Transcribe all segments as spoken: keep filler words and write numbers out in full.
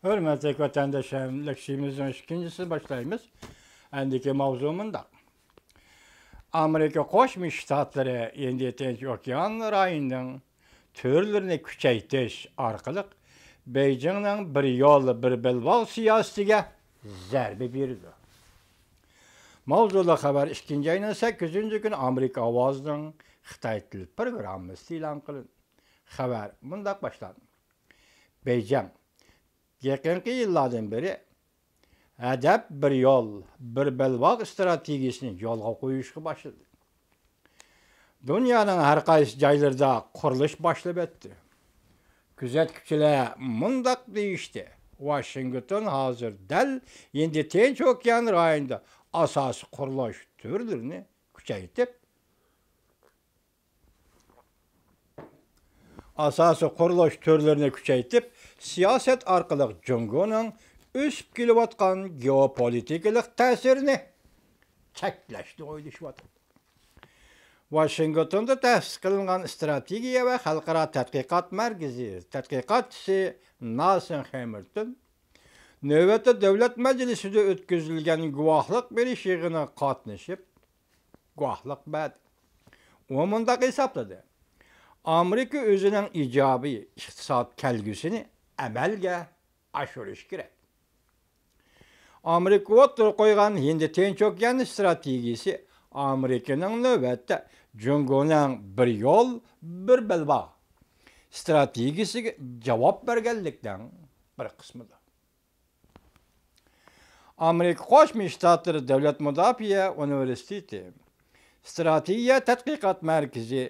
ھۆرمەتلىك ۋەتەنداشلار، لېكسىيىمىزنىڭ ئىككىنچىسىنى باشلايمىز. ئەندىكى ماۋزۇ مۇنداق. ئامېرىكا قوشما شتاتلىرى ھىندى تىنچ ئوكيان رايونىنىڭ تۈرلىرىنى كۈچەيتىش ئارقىلىق بېيجىڭنىڭ بىر يول، بىر بەلباغ سىياسىتىگە زەربە بېرىدۇ. ماۋزۇلۇق خەۋەر ئىككىنچى ئاينىڭ سەككىزىنچى كۈنى ئامېرىكا ئاۋازىنىڭ خىتاي تىل پروگراممىسىدا ئېلان قىلىندى. خەۋەر مۇنداق باشلاندى. بېيجىڭ، يېقىنقى يىللاردىن بېرى ھەدەپ بىر يول، بىر بەلباغ ئىستراتېگىيىسىنى يولغا قويۇشقا باشلىدى. دۇنيانىڭ ھەر قايسى جايلىرىدا قۇرۇلۇش باشلىۋەتتى. كۆزەتكۈچىلەر مۇنداق دېيىشتى، ۋاشىنگتون ھازىر دەل ھىندى تىنچ ئوكيان رايونىدا ئاساسىي قۇرۇلۇش تۈرلىرىنى كۈچەيتىپ، ئاساسىي قۇرۇلۇش تۈرلىرىنى كۈچەيتىپ، سىياسەت ئارقىلىق جۇڭگونىڭ ئۆسۈپ كېلىۋاتقان گېئوپولىتىكىلىق تەسىرىنى چەكلەشنى ئويلىشىۋاتىدۇ. ۋاشىنگتوندا تەسىس قىلىنغان ئىستراتېگىيە ۋە خەلقئارا تەتقىقات مەركىزى تەتقىقاتچىسى ناسىن خېمىلتون نۆۋەتتە دۆلەت مەجلىسىدە ئۆتكۈزۈلگەن گۇۋاھلىق بېرىش يىغىنىغا قاتنىشىپ، گۇۋاھلىق بەردى. ئۇ مۇنداق ھېسابلىدى، ئامېرىكا ئۆزىنىڭ ئىجابىي ئىقتىساد كەلگۈسىنى ئەمەلگە ئاشۇرۇش كېرەك. ئامېرىكا ئوتتۇرىغا قويغان ھىندى تىنچ ئوكيان ئىستراتېگىيىسى ئامېرىكىنىڭ نۆۋەتتە جۇڭگونىڭ بىر يول، بىر بەلباغ ئىستراتېگىيىسىگە جاۋاب بەرگەنلىكنىڭ بىر قىسمىدۇر. ئامېرىكا قوشما شتاتلىرى دۆلەت مۇداپىئە ئۇنىۋېرسىتېتى ئىستراتېگىيە تەتقىقات مەركىزى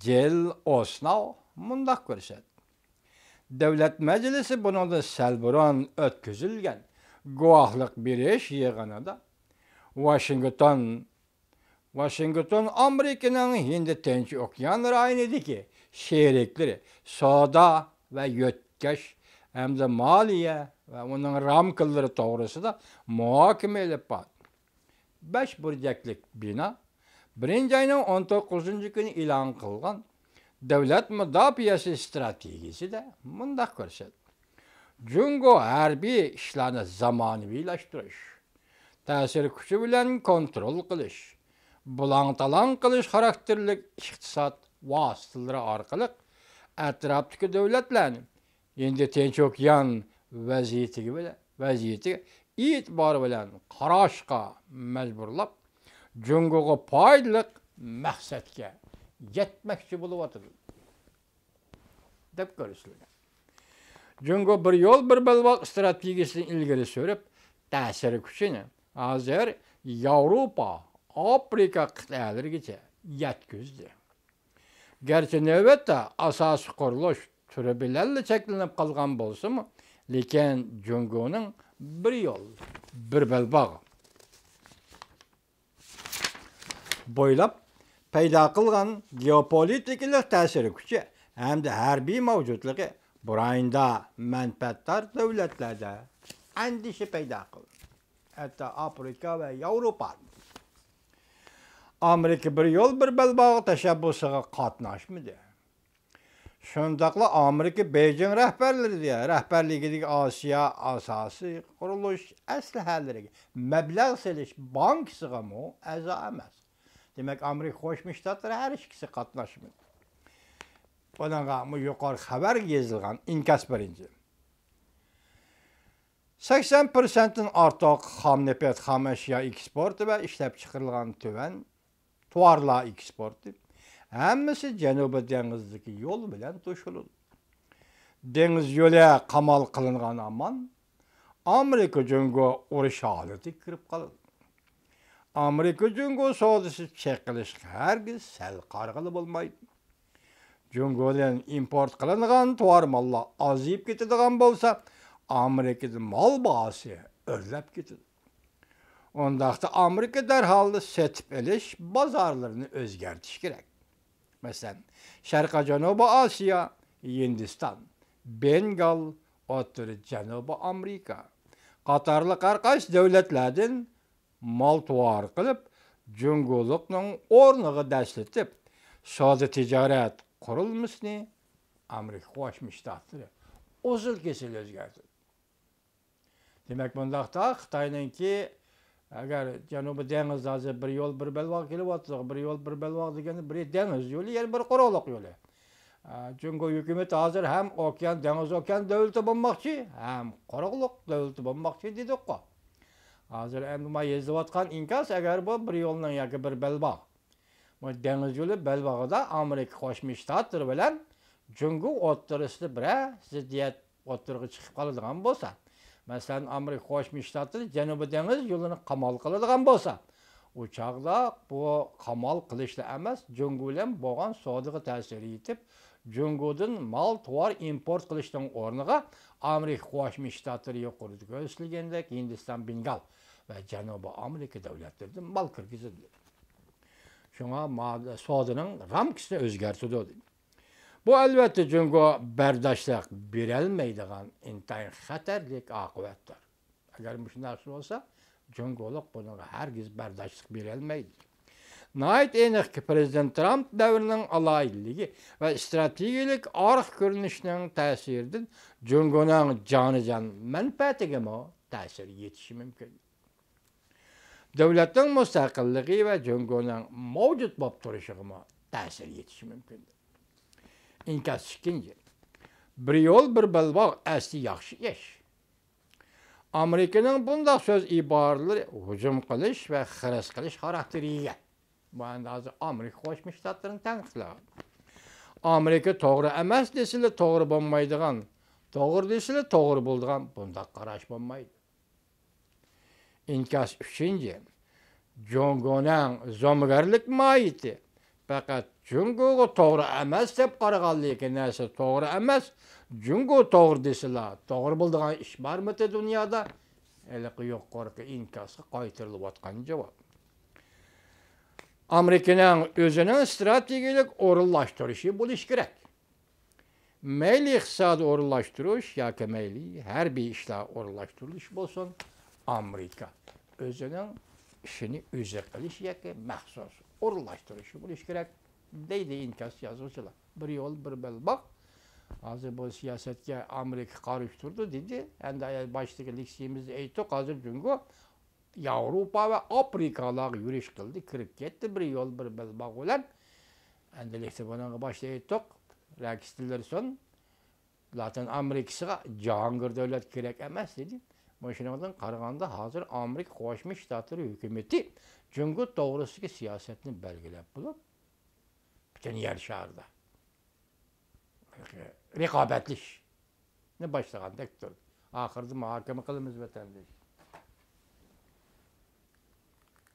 جېل ئوسناۋ مۇنداق كۆرسەتتى. دۆلەت مەجلىسى بۇنىڭدىن سەل بۇرۇن ئۆتكۈزۈلگەن گۇۋاھلىق بېرىش يىغىنىدا ۋاشىنگتون، ۋاشىنگتون ئامېرىكىنىڭ ھىندى تىنچ ئوكيان رايونىدىكى شېرىكلىرى سودا ۋە يۆتكەش ھەمدە مالىيە ۋە ئۇنىڭ رامكىلىرى توغرىسىدا مۇھاكىمە ئېلىپ باردى. بەش بۇرجەكلىك بىنا بىرىنچى ئاينىڭ ئون توققۇزىنچى كۈنى ئېلان قىلغان دۆلەت مۇداپىئەسى ئىستراتېگىيىسىدە مۇنداق كۆرسەتتى. جۇڭگو ھەربىي ئىشلارنى زامانىۋىلاشتۇرۇش، تەسىر كۈچى بىلەن كونترول قىلىش، بۇلاڭ-تالاڭ قىلىش خاراكتېرلىك ئىقتىساد ۋاسىتىلىرى ئارقىلىق ئەتراپتىكى دۆلەتلەرنى ھىندى تىنچ ئوكيان ۋەزىيىتىگە بىلەن، ۋەزىيىتىگە ئېتىبار بىلەن قاراشقا مەجبۇرلاپ، جۇڭگوغا پايدىلىق مەقسەتكە يەتمەكچى بولۇۋاتىدۇ، دەپ كۆرسىتىلگەن. جۇڭگو بىر يول، بىر بەلباغ ئىستراتېگىيىسىنى ئىلگىرى سۈرۈپ، تەسىر كۈچىنى ھازىر ياۋروپا، ئافرىقا قىتئەلىرىگىچە يەتكۈزدى. گەرچە نۆۋەتتە ئاساسىي قۇرۇلۇش تۈرى بىلەنلا چەكلىنىپ قالغان بولسىمۇ، لېكىن جۇڭگونىڭ بىر يول، بىر بەلباغ بويلاپ پەيدا قىلغان گېئوپولىتىكىلىق تەسىر كۈچى ھەمدە ھەربىي مەۋجۇتلۇقى بۇ رايوندا مەنپەئەتدار دۆلەتلەردە ئەندىشە پەيدا قىلدى. ھەتتا ئافرىقا ۋە ياۋروپا ئامېرىكا بىر يول، بىر بەلباغ تەشەببۇسىغا قاتناشمىدى. شۇنداقلا ئامېرىكا بېيجىڭ رەھبەرلىرى، رەھبەرلىكىدىكى ئاسىيا ئاساسىي قۇرۇلۇش ئەسلىھەلىرىگە مەبلەغ سېلىش بانكىسىغىمۇ ئەزا ئەمەس. دېمەك، ئامېرىكا قوشما شتاتلىرى ھەر ئىككىسى قاتناشمىدى. بۇنىڭغا يۇقىرى خەۋەرگە يېزىلغان ئىنكاس بىرىنچى. سەكسەن پىرسەنتتىن ئارتۇق خام نېفىت، خام ئەشيا ئېكسپورتى ۋە ئىشلەپچىقىرىلغان تۆۋەن تاۋارلار ئېكسپورتى ھەممىسى جەنۇبىي دېڭىزدىكى يول بىلەن توشۇلىدۇ. دېڭىز يولى قامال قىلىنغان ھامان، ئامېرىكا جۇڭگو ئۇرۇش ھالىتىگە كىرىپ قالىدۇ. ئامېرىكا جۇڭگو سودىسى چېقىلىشقا ھەرگىز سەل قارىغىلى بولمايدۇ. جۇڭگودىن ئىمپورت قىلىنغان تاۋار ماللار ئازىيىپ كېتىدىغان بولسا، ئامېرىكىدا مال باھاسى ئۆرلەپ كېتىدۇ. ئۇنداقتا ئامېرىكا دەرھال سېتىپ ئېلىش بازارلىرىنى ئۆزگەرتىشى كېرەك. مەسىلەن، شەرقىي جەنۇبىي ئاسىيا، ھىندىستان، بېنگال، ئوتتۇرا جەنۇبىي ئامېرىكا قاتارلىق ھەر قايسى دۆلەتلەردىن مال تاۋار قىلىپ، جۇڭگولۇقنىڭ ئورنىغا دەسسىتىپ، سودا تىجارەت قۇرۇلمىسىنى ئامېرىكا قوشما شتاتلىرى ئۇزۇل كېسىل ئۆزگەرتىدۇ. دېمەك، مۇنداقتا خىتاينىڭكى، ئەگەر جەنۇبىي دېڭىز ھازىر بىر يول، بىر بەلباغ كېلىۋاتىدۇ، بىر يول، بىر بەلباغ دېگەندە بىرى دېڭىز يولى، يەنە بىرى قۇرۇقلۇق يولى. ئە، جۇڭگو ھۆكۈمىتى ھازىر ھەم ئوكيان، دېڭىز ئوكيان دۆلىتى بولماقچى، ھەم قۇرۇقلۇق دۆلىتى بولماقچى دېدۇققۇ. ھازىر ئەمدى ما يېزىلىۋاتقان ئىنكاس، ئەگەر بۇ بىر يولنىڭ ياكى بىر بەلباغ، بۇ دېڭىز يولى بەلبېغىدا ئامېرىكا قوشما شتاتلىرى بىلەن جۇڭگو ئوتتۇرىسىدا بىرەر زىددىيەت ئوتتۇرىغا چىقىپ قالىدىغان بولسا، مەسىلەن، ئامېرىكا قوشما شتاتلىرى جەنۇبىي دېڭىز يولىنى قامال قىلىدىغان بولسا، ئۇ چاغدا بۇ قامال قىلىشلا ئەمەس، جۇڭگو بىلەن بولغان سودىغا تەسىر يېتىپ، جۇڭگودىن مال، توۋار ئىمپورت قىلىشنىڭ ئورنىغا ئامېرىكا قوشما شتاتلىرى يۇقىرىدا كۆرسىتىلگەندەك ھىندىستان، بېنگال ۋە جەنۇبىي ئامېرىكا دۆلەتلىرىدىن مال كىرگۈزىدۇ. شۇڭا ما-، سودىنىڭ رامكىسىنى ئۆزگەرتىدۇ. بۇ، ئەلۋەتتە، جۇڭگو بەرداشلىق بېرەلمەيدىغان ئىنتايىن خەتەرلىك ئاقىۋەتتۇر. ئەگەر مۇشۇنداق بولسا، جۇڭگولۇق بۇنىڭغا ھەرگىز بەرداشلىق بېرەلمەيدۇ. ناھايىتى ئېنىقكى، پىرېزىدېنت ترامپ دەۋرىنىڭ ئالاھىدىلىكى ۋە ئىستراتېگىيەلىك ئارقا كۆرۈنۈشنىڭ تەسىرىدىن جۇڭگونىڭ جانىجان مەنپەئەتىگىمۇ تەسىر يېتىشى مۇمكىن. دۆلەتنىڭ مۇستەقىللىقى ۋە جۇڭگونىڭ مەۋجۇت بولۇپ تۇرۇشىغىمۇ تەسىر يېتىشى مۇمكىن. ئىنكاس ئىككىنچى. بىر يول، بىر بەلباغ ئەسلى ياخشى ئىش. ئامېرىكىنىڭ بۇنداق سۆز ئىبارىلىرى ھۇجۇم قىلىش ۋە خىرىس قىلىش خاراكتېرىگە ئىگە. بۇ ئەمدى ھازىر ئامېرىكا قوشما شتاتلىرىنى تەنقىدلەۋاتىدۇ. ئامېرىكا توغرا ئەمەس دېسىلا توغرا بولمايدىغان، توغرا دېسىلا توغرا بولىدىغان بۇنداق قاراش بولمايدۇ. ئىنكاس ئۈچىنچى. جۇڭگونىڭ زومىگەرلىك ماھىيىتى. پەقەت جۇڭگوغا توغرا ئەمەس دەپ قارىغانلىكى نەرسە توغرا ئەمەس. جۇڭگو توغرا دېسىلا، توغرا بولىدىغان ئىش بارمىتى دۇنيادا؟ ھېلىقى يۇقىرىقى ئىنكاسقا قايتۇرۇلۇۋاتقان جاۋاب. ئامېرىكىنىڭ ئۆزىنىڭ ئىستراتېگىيەلىك ئورۇنلاشتۇرۇشى بولۇشى كېرەك. مەيلى ئىقتىسادىي ئورۇنلاشتۇرۇش ياكى مەيلى ھەربىي ئىشلار ئورۇنلاشتۇرۇلۇشى بولسۇن، ئامېرىكا ئۆزىنىڭ ئىشىنى ئۆزى قىلىش ياكى مەخسۇس ئورۇنلاشتۇرۇشى بولۇشى كېرەك، دەيدۇ ئىنكاس يازغۇچىلار. بىر يول، بىر بەلباغ. ھازىر بۇ سىياسەتكە ئامېرىكا قارشى تۇرىدۇ دېدى. ئەمدى باشتىكى لېكسىيىمىزدا ئېيتتۇق، ھازىر جۇڭگو ياۋروپا ۋە ئافرىقالارغا يۈرۈش قىلدى، كىرىپ كەتتى بىر يول، بىر بەلباغ بىلەن. ئەمدىلىكتە بۇنىڭغا باشتا ئېيتتۇق، رەكس تىللېرسون لاتىن ئامېرىكىسىغا جاھانگىر دۆلەت كېرەك ئەمەس دېدى. مۇشۇنىڭدىن قارىغاندا، ھازىر ئامېرىكا قوشما شتاتلىرى ھۆكۈمىتى جۇڭگو توغرىسىدىكى سىياسەتنى بەلگىلەپ بولۇپ، پۈتۈن يەر شارىدا رىقابەتلىشىشنى باشلىغاندەك تۇردى. ئاخىرىدا مۇھاكىمە قىلىمىز ۋەتەندىن.